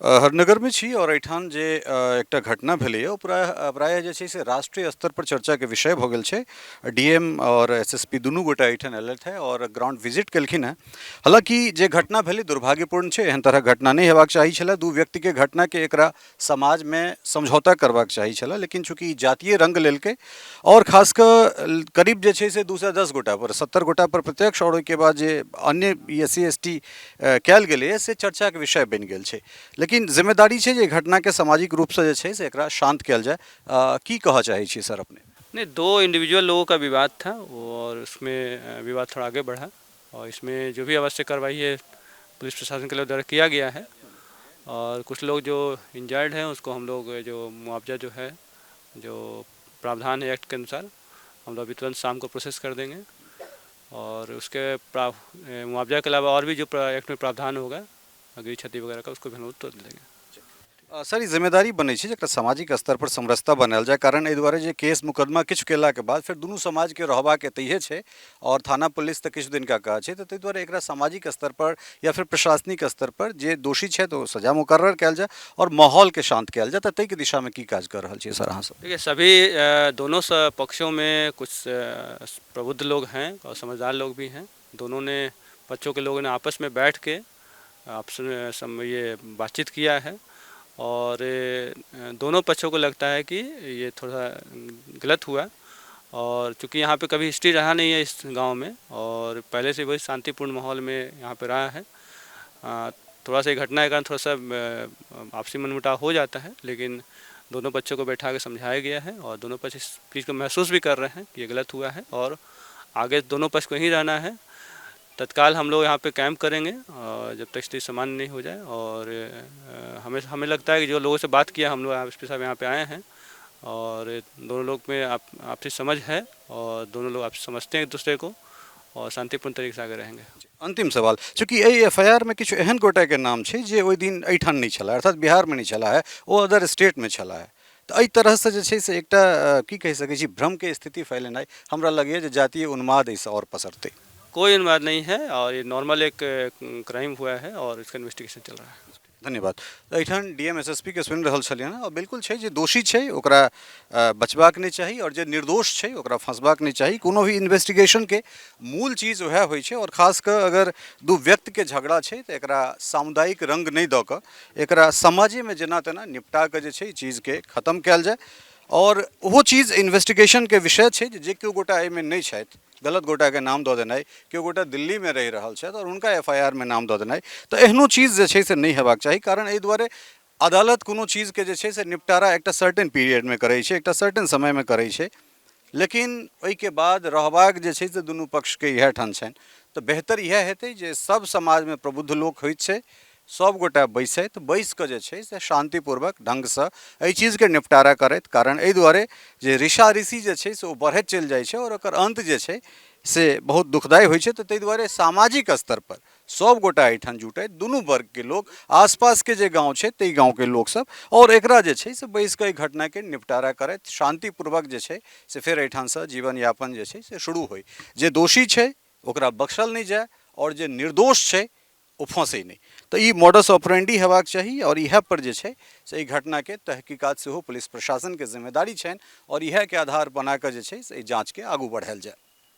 हरनगरमे छी आओर एहिठाम जे एकटा घटना भेलैए ओ प्रायः प्रायः जे छै से राष्ट्रीय स्तरपर चर्चाके विषय भऽ गेल छै। डी एम आओर एस एस पी दुनू गोटा एहिठाम एलथि हेँ आओर ग्राउंड विजिट केलखिन हेँ। हालाँकि जे घटना भेलै दुर्भाग्यपूर्ण छै, एहन तरहक घटना नहि हेबाक चाही छलए। दू व्यक्तिके घटनाके एकरा समाजमे समझौता करबाक चाही छलए, लेकिन चूँकि ई जातीय रङ्ग लेलकै आओर खास कऽ करीब जे छै से 210 गोटापर 70 गोटापर प्रत्यक्ष आओर ओहिके बाद जे अन्य एस सी एस टी कयल गेलैए से चर्चाके विषय बनि गेल छै। लेकिन जिम्मेदारी छै जे घटनाके सामाजिक रूपसँ जे छै से एकरा शान्त कयल जाय। की कहऽ चाहै छियै सर अपने? नहीं, दो इंडिविजुअल लोगों का विवाद था और उसमें विवाद थोड़ा आगे बढ़ा और इसमें जो भी आवश्यक कार्रवाई है पुलिस प्रशासन के द्वारा किया गया है और कुछ लोग जो इंजर्ड हैं उसको हम लोग जो मुआवजा जो है जो प्रावधान है एक्ट के अनुसार हम लोग अभी तुरंत शाम को प्रोसेस कर देंगे और उसके मुआवजा के अलावा और भी जो एक्ट में प्रावधान होगा अगली क्षति वगैरह का उसको भी हम लोग तुरंत देंगे। सर, ई जिम्मेदारी बनै छै जे एकटा सामाजिक स्तर पर समरसता बनायल जाय, कारण एहि दुआरे जे केस मुकदमा किछु केलाके बाद फेर दुनू समाजके रहबाक एतहिए छै आओर थाना पुलिस तऽ किछु दिनका काज छै, तऽ ताहि दुआरे एकरा सामाजिक स्तर पर या फिर प्रशासनिक स्तर पर जे दोषी छथि ओ सजा मुकर्रर कयल जाय आओर माहौलके शान्त कयल जाय, तऽ ताहिके दिशामे की काज कऽ रहल छियै सर अहाँ सब? देखिए, सभी दोनों पक्षों में कुछ प्रबुद्ध लोग हैं और समझदार लोग भी हैं। दोनों ने पक्षों के लोगों ने आपस में बैठ के आपस में ये बातचीत किया है और दोनों पक्षों को लगता है कि ये थोड़ा गलत हुआ और चूँकि यहाँ पे कभी हिस्ट्री रहा नहीं है इस गांव में और पहले से वही शांतिपूर्ण माहौल में यहाँ पे रहा है, थोड़ा सा ये घटना के कारण थोड़ा सा आपसी मनमुटाव हो जाता है, लेकिन दोनों पक्षों को बैठा के समझाया गया है और दोनों पक्ष इस चीज़ को महसूस भी कर रहे हैं कि ये गलत हुआ है और आगे दोनों पक्ष को ही रहना है। तत्काल हम लोग यहाँ पे कैंप करेंगे और जब तक स्थिति सामान्य नहीं हो जाए और हमें हमें लगता है कि जो लोगों से बात किया हम लोग, एस पी साहब यहाँ पे आए हैं और दोनों लोग में आपसी समझ है और दोनों लोग आपसे समझते हैं एक दूसरे को और शांतिपूर्ण तरीके से आगे रहेंगे। अंतिम सवाल, चूँकि एहि एफ I R मे किछु एहन गोटाके नाम छै जे ओहि दिन एहिठाम नहि छलाह, अर्थात बिहारमे नहि छलाह है, ओ अदर स्टेटमे छलाह है, तऽ एहि तरहसँ जे छै से एकटा की कहि सकै छी भ्रमके स्थिति फैलेनाइ हमरा लगैए जे जातीय उन्माद एहिसँ आओर पसरतै। कोई उन्माद नहीं है और ये नॉर्मल एक क्राइम हुआ है और इसका इन्वेस्टिगेशन चल रहा है। धन्यवाद। एहिठाम डी एम एस एस पी के सुनि रहल छलियै हँ और बिल्कुल छै जे दोषी छै ओकरा बचबाक नहि चाही और जे निर्दोष छै ओकरा फंसबाक नहि चाही। कोनो भी इन्वेस्टिगेशनके मूल चीज वएह होइ छै और खास कऽ अगर दू व्यक्तिके झगड़ा छै तऽ एकरा सामुदायिक रङ्ग नहि दऽ कऽ एकरा समाजेमे जेना तेना निपटा कऽ जे छै ई चीजके खतम कयल जाय और ओहो चीज इन्वेस्टिगेशनके विषय छै जे केओ गोटा एहिमे नहि छथि, गलत गोटाके नाम दऽ देनाइ, केओ गोटा दिल्लीमे रहि रहल छथि आओर हुनका एफ I R मे नाम दऽ देनाइ, तऽ एहनो चीज जे छै से नहि हेबाक चाही। कारण एहि दुआरे अदालत कोनो चीजके जे छै से निपटारा एकटा सर्टेन पीरियडमे करै छै, एकटा सर्टेन समयमे करै छै, लेकिन ओहिके बाद रहबाक जे छै से दुनू पक्षके इएह ठाम छनि। तऽ बेहतर इएह हेतै जे सब समाजमे प्रबुद्ध लोक होइत छै, सब गोटा बैसथि, बैस कऽ जे छै से शान्तिपूर्वक ढङ्गसँ एहि चीजके निपटारा करथि। कारण एहि दुआरे जे ऋषा ऋषि जे छै से ओ बढ़ैत चलि जाइ छै और ओकर अन्त जे छै से बहुत दुखदायी होइ छै। तऽ ताहि दुआरे सामाजिक स्तरपर सब गोटा एहिठाम जुटथि, दुनू वर्गके लोक, आसपासके जे गाँव छै ताहि गाँवके लोकसब, आओर एकरा जे छै से बैस कऽ एहि घटनाके निपटारा करथि, शान्तिपूर्वक जे छै से फेर एहिठामसँ जीवनयापन जे छै से शुरू होइ। जे दोषी छै ओकरा बख्शल नहि जाय आओर जे निर्दोष छै ओ फँसै नहि। तऽ ई मॉडस ऑपरेंडी हेबाक चाही आओर इएह पर जे छै से एहि घटनाके तहकीकात सेहो पुलिस प्रशासनके जिम्मेदारी छनि आओर इएहके आधार बना कऽ जे छै से एहि जाँचके आगू बढ़ायल जाय।